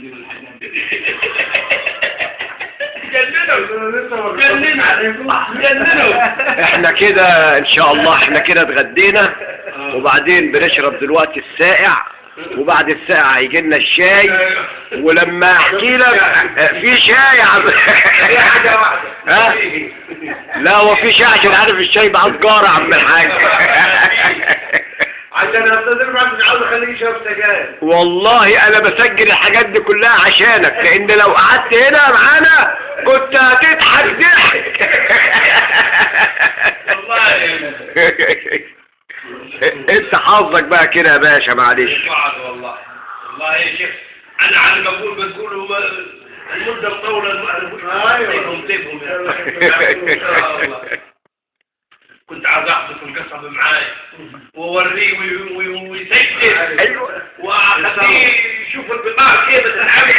دي الحاجات دي. جننوا جننوا جننوا. احنا كده ان شاء الله، احنا كده اتغدينا، وبعدين بنشرب دلوقتي الساقع، وبعد الساقع هيجي لنا الشاي، ولما احكي لك في شاي يا عم. هي حاجة واحدة. ها؟ لا هو في شاي، عشان عارف الشاي معاه سجاره يا عم الحاج. عشان استاذ رفعت مش عاوز اخليه يشرب سجاير. والله انا بسجل الحاجات دي كلها عشانك، لان لو قعدت هنا معانا كنت هتضحك ضحك. والله. انت حظك بقى كده يا باشا، معلش. بعد والله والله يا شيخ، انا على ما بقول بتقولوا المدة مطولة. ايوه، طيبهم ان شاء الله. كنت عاوز اخذ في القصب معاي واوريه ويسجل. ايوه. واخليه يشوف البطاقة كيف تنعمل.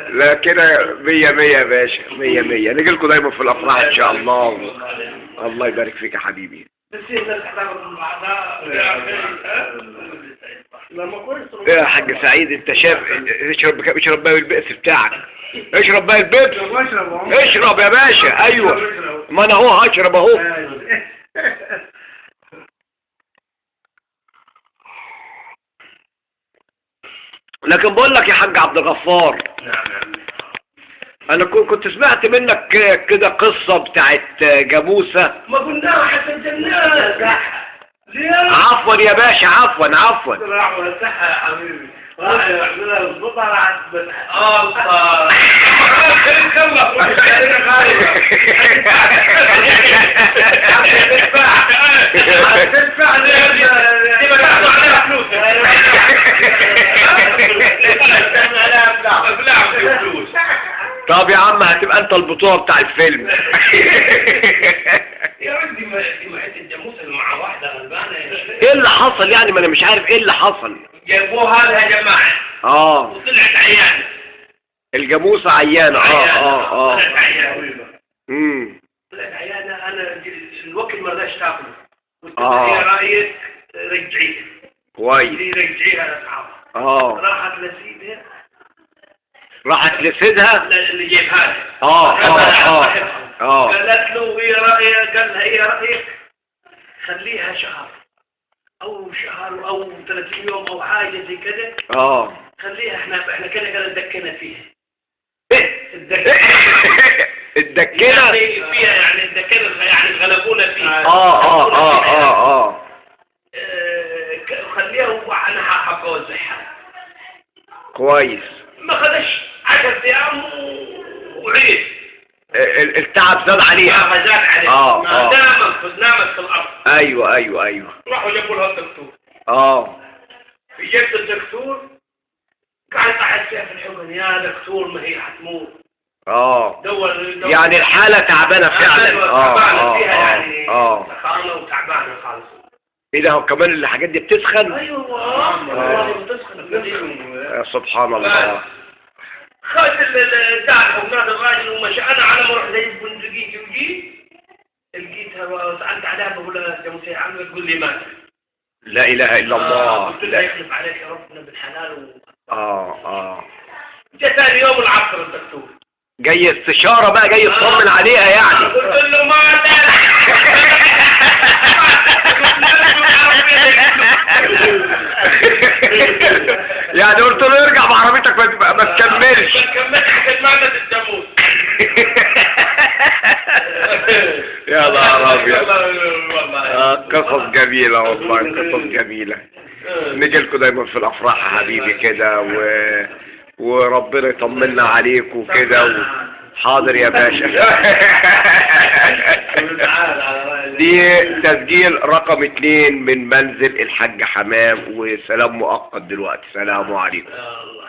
لا كده مية مية يا باشا، مية مية. نجي لكم دايما في الافراح ان شاء الله. الله يبارك فيك يا حبيبي. بس الناس هتاخد من بعضها يا أخي، ها؟ لما كويس. ايه يا حاج سعيد، انت شايف؟ اشرب اشرب بقى البئس بتاعك، اشرب بقى البيبس. اشرب اهو. اشرب يا باشا. ايوه، ما انا اهو هشرب اهو. لكن بقول لك يا حاج عبد الغفار. نعم نعم. انا كنت سمعت منك كده قصة بتاعت جاموسة. ما قلناها حتى الجنات ليه؟ عفوا يا باشا، عفوا عفوا. راح وسعها يا حبيبي، راح يعملها يظبطها، راح الله، هتدفع. طب يا عم هتبقى انت البطولة بتاع الفيلم. يا رجل، دي ما حتة جاموسه مع واحدة غلبانه يا شيخ. ايه اللي حصل يعني؟ ما انا مش عارف ايه اللي حصل. جابوها لها جماعة وطلعت عيانه. الجاموسة عيانة؟ اه. طلعت عيانه. طلعت عيانه. انا الوكل ما رضاش تاكله. قلت لها ايه رايك رجعيها؟ كويس. رجعيها لاصحابها. راحت لسيدها. راحت لسيدها؟ اللي جايبها لها. قالت له ايه رايك؟ قال لها ايه رايك؟ خليها شهر او شهر او 30 يوم او حاجة زي كده. خليها، احنا كده كده اتدكنا فيها. اتدكنا. اتدكنا؟ يعني فيها، يعني اتدكنا، يعني غلبونا فيها. خليها وانا حابة اوزعها. كويس. ما خدش 10 ايام وعيد. التعب زاد عليها. زاد عليها. نامت في الارض. ايوه ايوه ايوه. راحوا جابوا لها الدكتور. جبت الدكتور، قاعد احس فيها في الحقن، يا دكتور ما هي حتموت. دور يعني الحالة تعبانة فعلا. تعبانة فيها يعني. سخانة وتعبانة خالص. ايه ده، هو كمان الحاجات دي بتسخن؟ ايوه والله بتسخن. يا سبحان الله. خد الدار حقنات الراجل ومشى. انا على ما رحت اجيب بندقيتي وجيت لقيتها وسالت عليها، بقول لها يا موسى عم، تقول لي ماتت. لا اله الا الله. قلت لها يخلف عليك يا ربنا بالحلال. جاء ثاني يوم العصر الدكتور. جاي استشاره بقى، جاي يطمن عليها يعني. قلت له ماتت. يعني قلت له ارجع بعربيتك ما تكملش. ما تكملش عشان ماتت الجاموس. يا نهار ابيض. قصص جميلة والله، قصص جميلة. نجي لكم دايما في الافراح يا حبيبي كده، وربنا يطمنا عليكم وكده. حاضر يا باشا. دي تسجيل رقم 2 من منزل الحاج حمام، وسلام مؤقت دلوقتي. سلام عليكم. الله.